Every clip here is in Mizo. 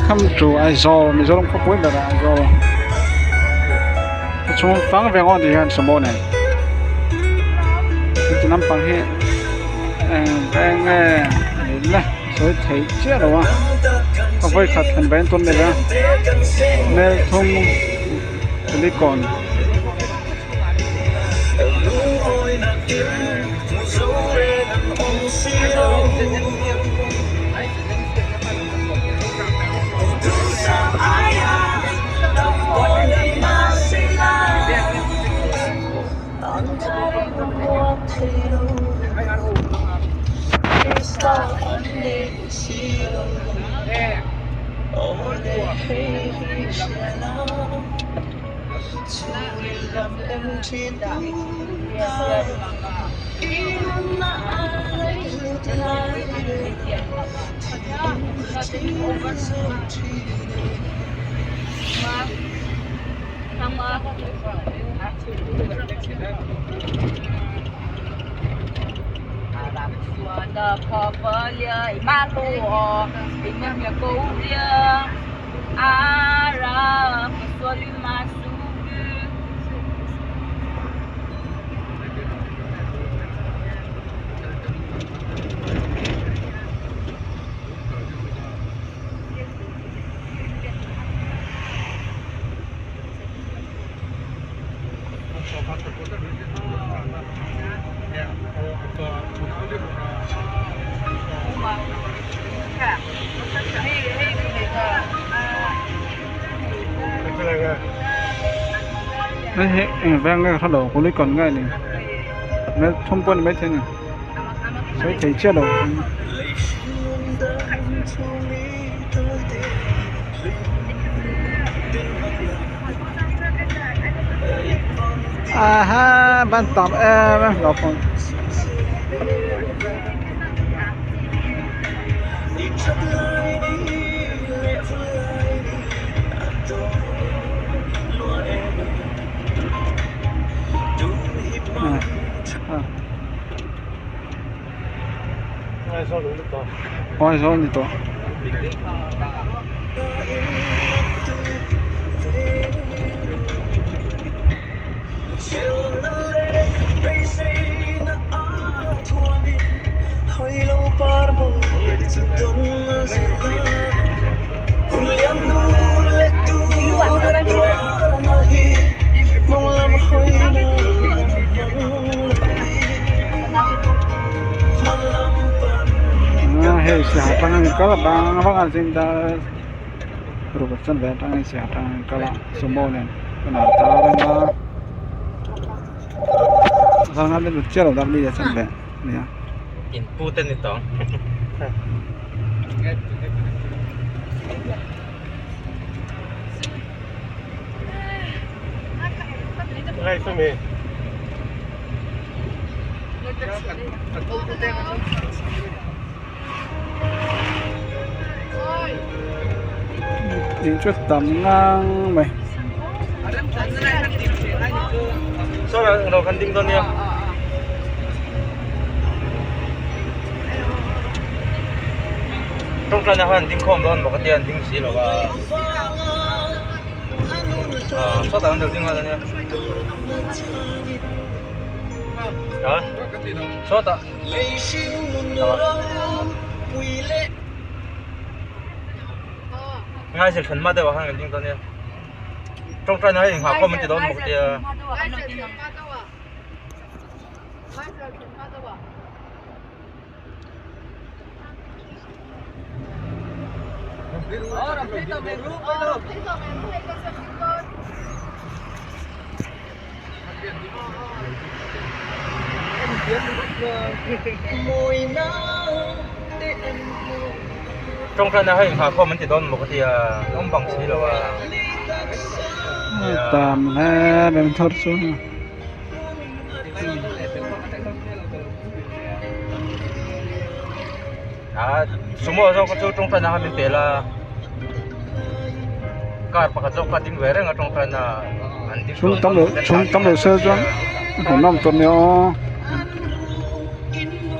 Welcome to Aizawl Mizoram khawpui berah Aizawl a chhung fang ve ngawt hian sumo nen heti lampang hi eng veng nge ni le sawi theih chiah lo a a vawikhat han veng tawn leh a melthum kulikawn. Hei hi eng veng nge ka hrelo kulikawn nge ni melthum pawh a ni maithei a ni sawi thei chiah lo. Aha ban tam em em lo pawh. Aizawl ni tawh. Hei siaha tang an kal a bang vang a zinda ruk a chuan ve atangin siaha tang an kal a sumo nen tunah tar anga zan a lut chiah lo dar mi a chuan ve nia. Input a ni tawh ang. In chu tam ngang mai. Tam hle mai thar chu. Sumo zawk chu tawngtaina kha min pel a car pakhat zawk kha a ding ve reng a tawngtaina an ding Chhung tam loh chhung tam loh se chuan hmuhnawm tur nia aw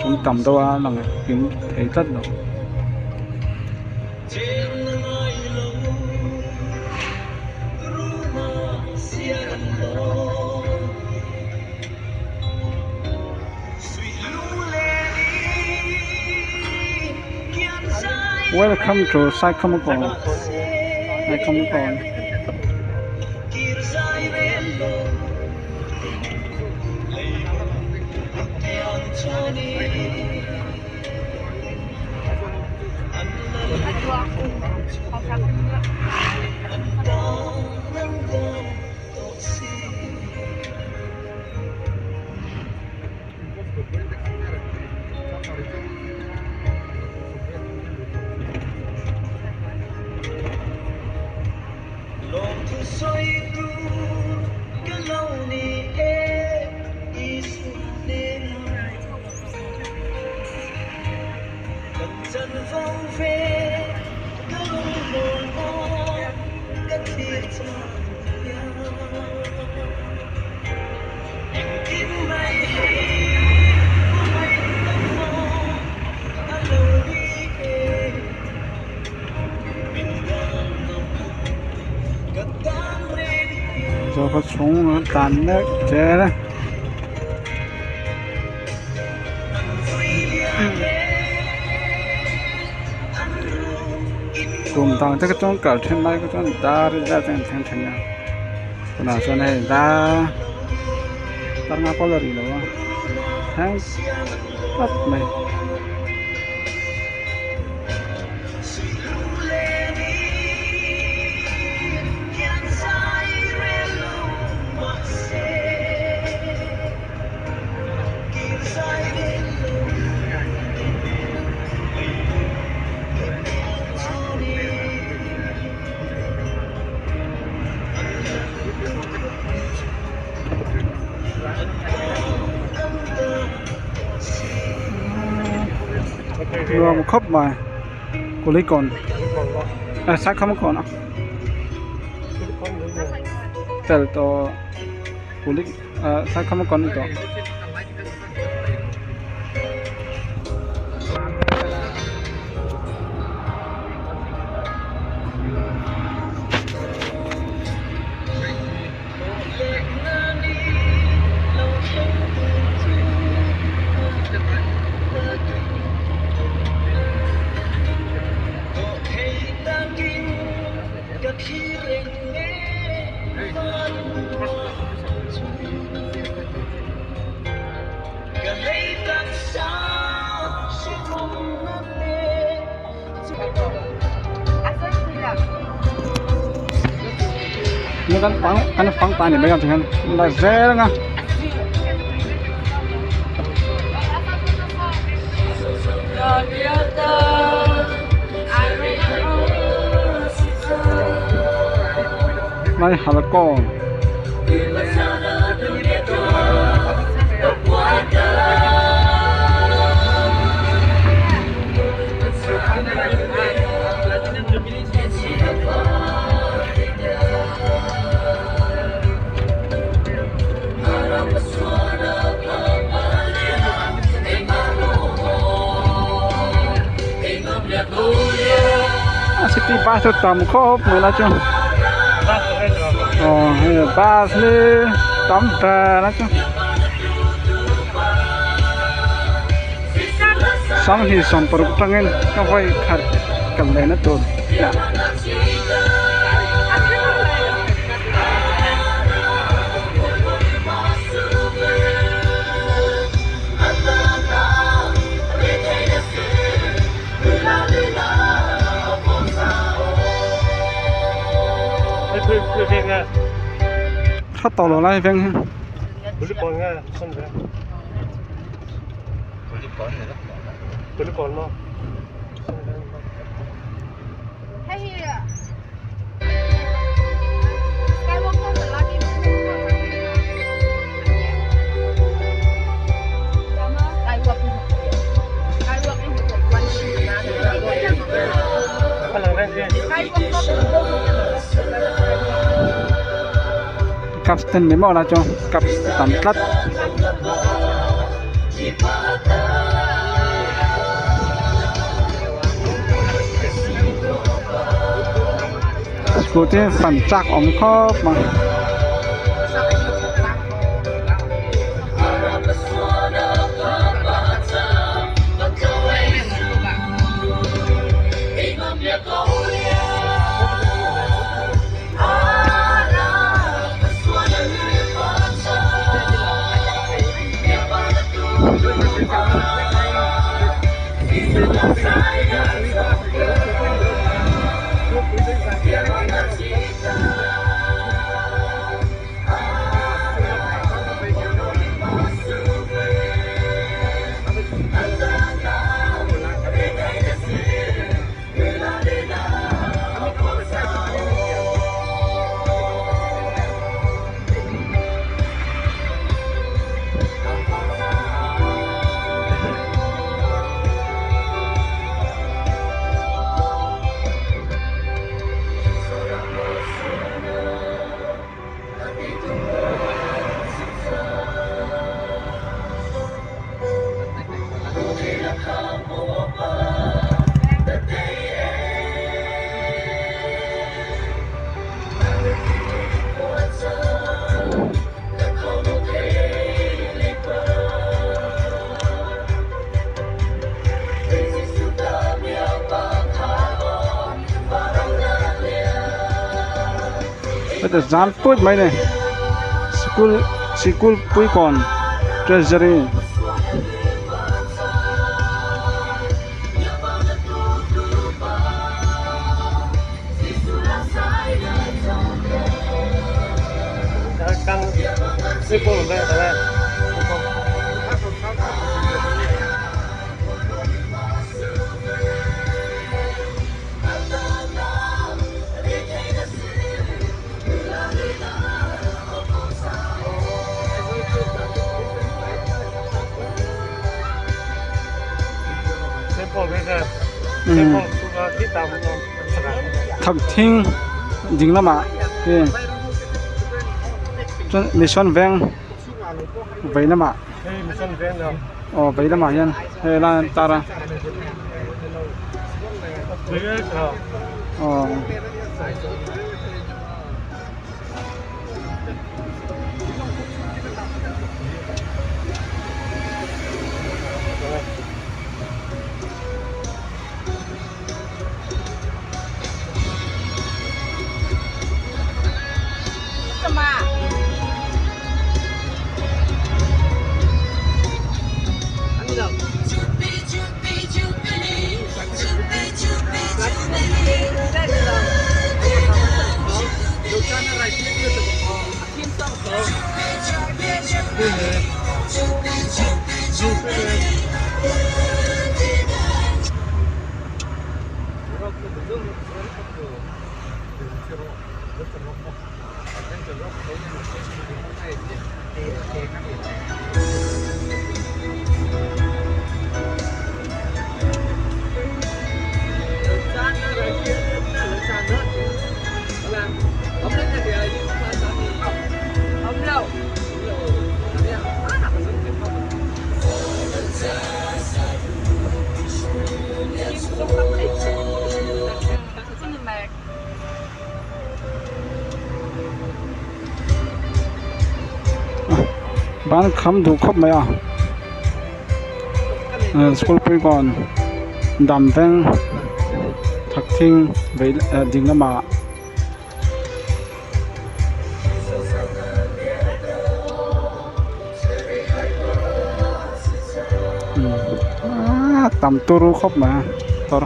chhung tam deuh a lang kim thei tlat lo. Welcome to Saikhamakawn Saikhamakawn. Zo khaw chhung a tlan mek zel a. Tum dang te kha chuan kal then lai kha chuan dar vel te an thleng thin a tunah chuan hei dar dar nga pawh la ri lo a thleng tlat mai. Nuam khawp mai kulikawn a saikhawmkawn a tel tawh kulik ah saikhawmkawn a ni tawh. Kan fang kan fang ta ni mai ang tikhian la zel ang a. Lai halkawn. A city bus chu tam khawp mai la chu aw hei bus hi tam ber a chu sanghnih sawmparuk atangin ka vawi khat kal leh na tur. Kha tawh lo lai veng hi. Cup stand ni maw la chu cup tam tlat. Scooty fan chak awm khawp mai. Heta zam put mai a ni sikul sikul puikawn treasury. Thakthing ding lamah hi chuan mission veng vei lamah aw vei lamah hian hei lai an tar a aw. Ban kham duh khawp mai a school playground dam veng thakthing vei ding lamah. Tam turu khawp mai a tawr.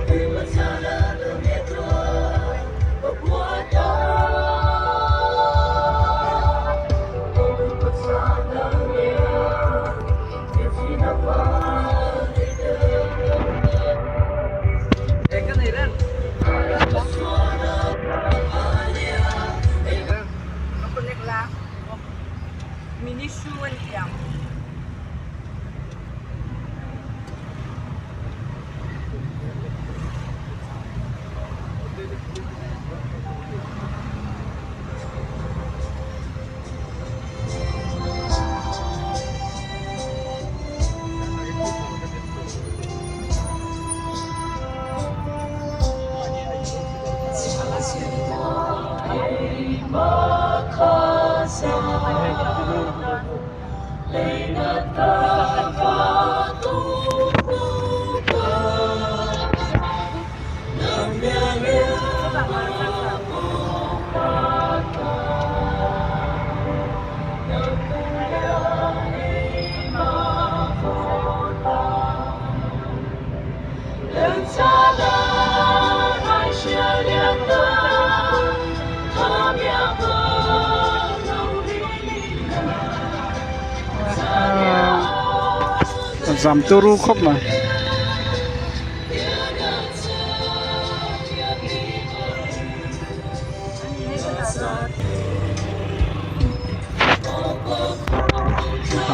Zam turu khawp mai.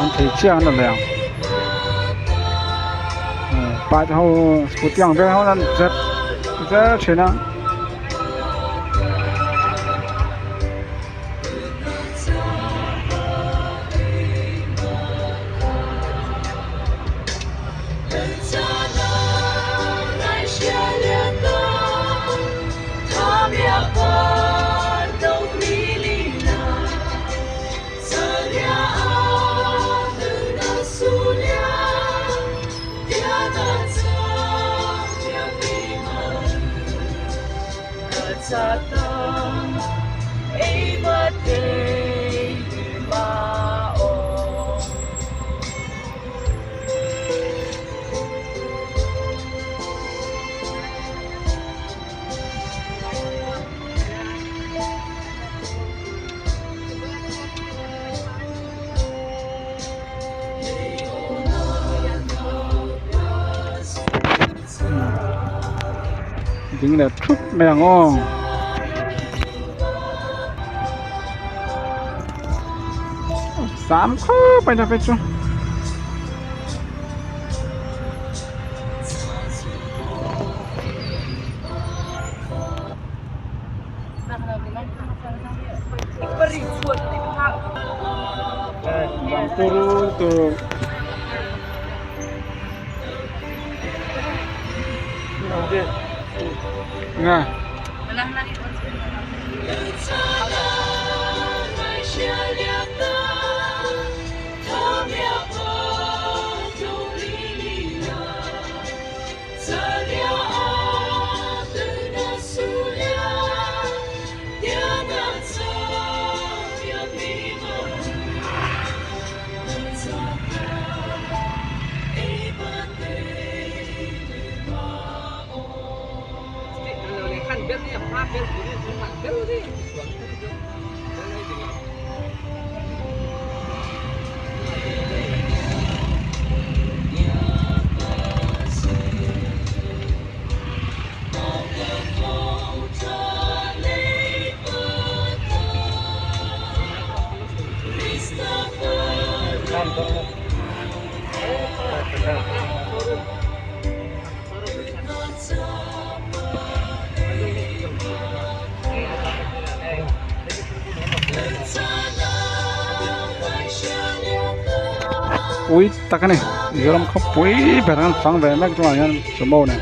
An thei chiah an la leh ang bike ho scooty ang vel ho an zet zel thin a. Ding leh thup mai ang aw. Sam khawp mai ta phei chu. Turu tur. Nga. Pui tak a ni Mizoram khawpui ber an fang ve mek tunah hian sumo nen.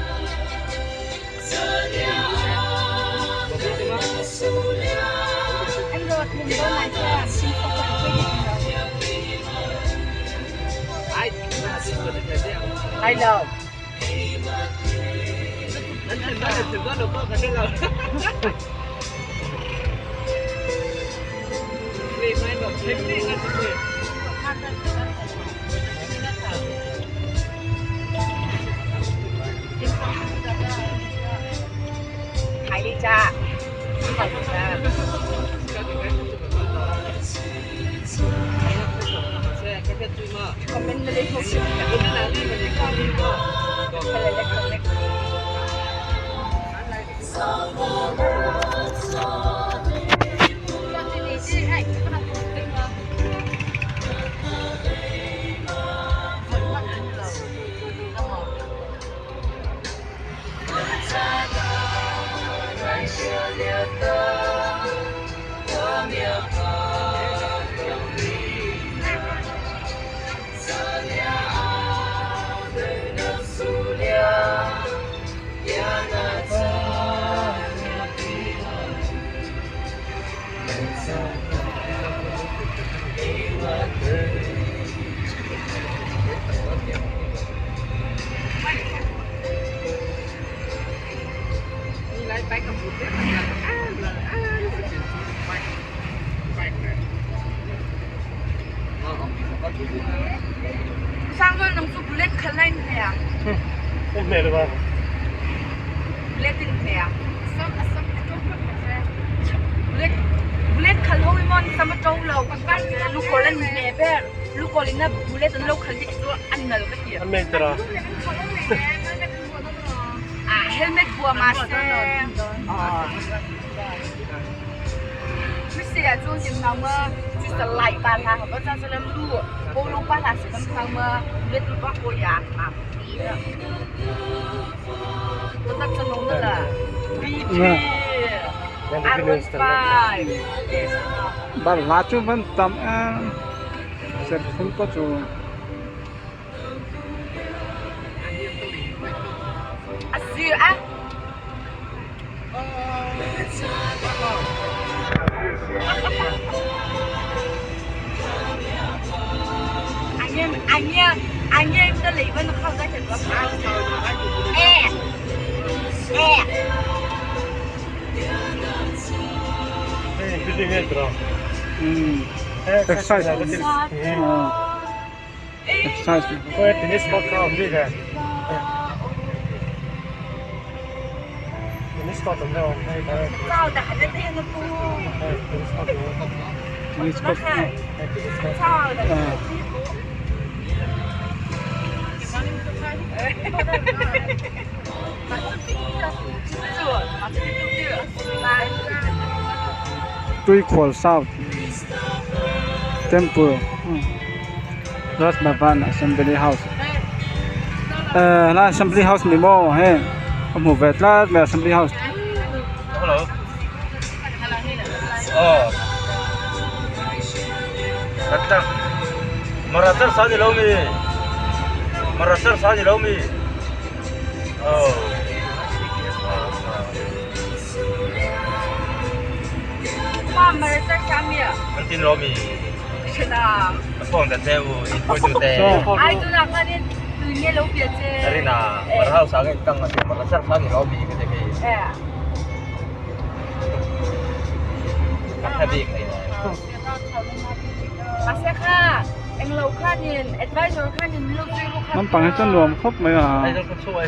Balhla chu van tam em serthlum pawh chu. Exercise exercise tennis court Tuikhual South Temple Raj Bhavan Assembly House eh helai Assembly House ni maw heng ka hmu ve tlat mai Assembly House. Nampang hi chuan nuam khawp mai a. Chuan khaw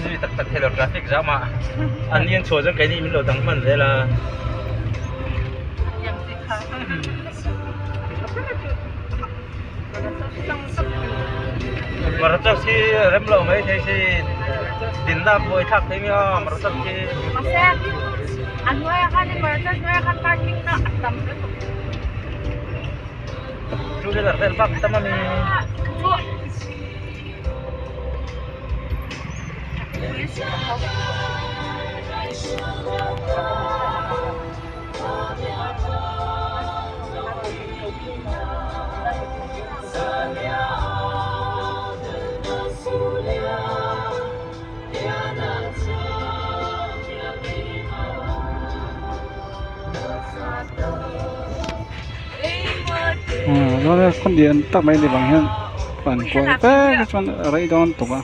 lian tak mai ni vang hian pan kual vek a chuan a rei dawn tawp a.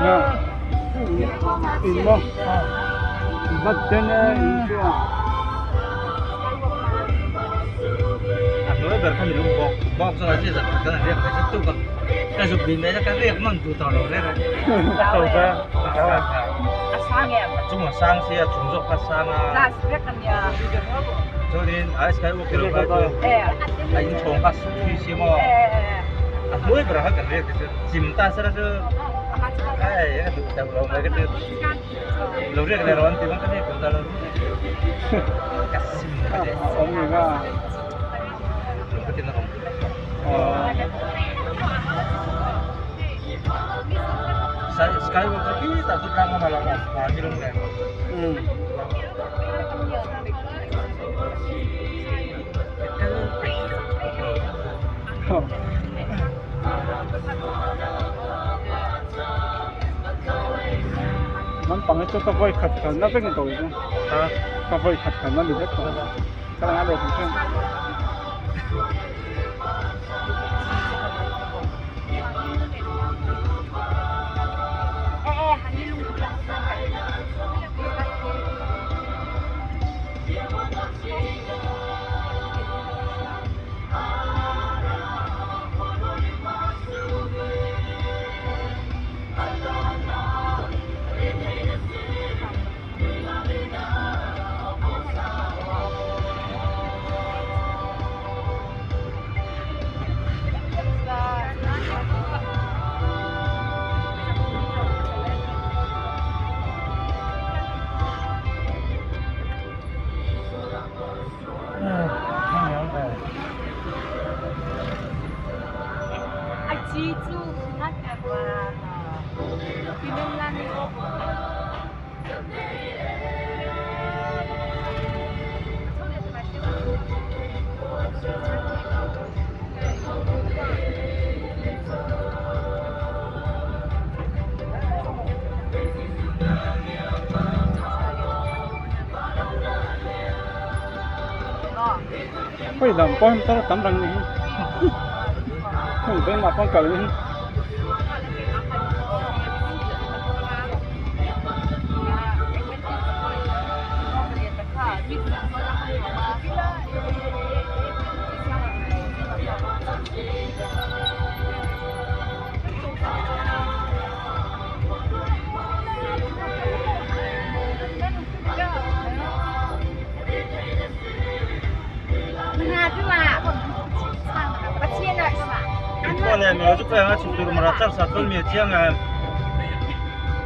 Nga in maw bat ten e in chu a. A hnuai ber kha mi lung bawk bawk zawk a zia zat khat kan riak ve zet tuk a ka zuk bin mai ka riak man duh tawh lo reng a a chung a sang sia a chung zawk kha a sang a chuanin a sky walk ilo kha chu a inchhawng kha a suk thui si maw a hnuai berah khan kan riak te chu chim ta sela chu hei a duh teuh lo mai ka ti lo riak leh rawh an ti bawk ka riak duh ta lo ka sim ka ti Awm ni nga. Lung ka tin a awm. Sky walk chu khitah chu tlang a lang a mahni lung nen. Nampang hi chu ka vawi khat kalna vek ni tawh chu. Ka vawi khat kalna ni vek tawh. Ka la ngai lo thung chuan. Khawi lam pawh hi motor a tam reng a ni hi heng veng ah pawh an kal a ni hi.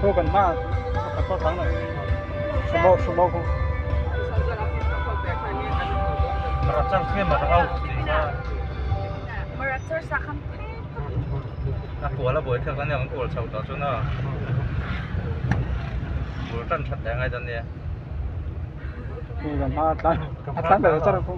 Thu kan hma pakhat pawh thang lo sumo sumo khu. A kual a buai thlak ania an kual chho tawh chuan a bul tan that leh angai dawn nia. Thu kan hma a tlan a tlan ber char ang khu.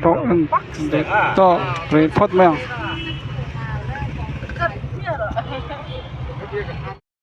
Tawh tawh rih phawt mai ang.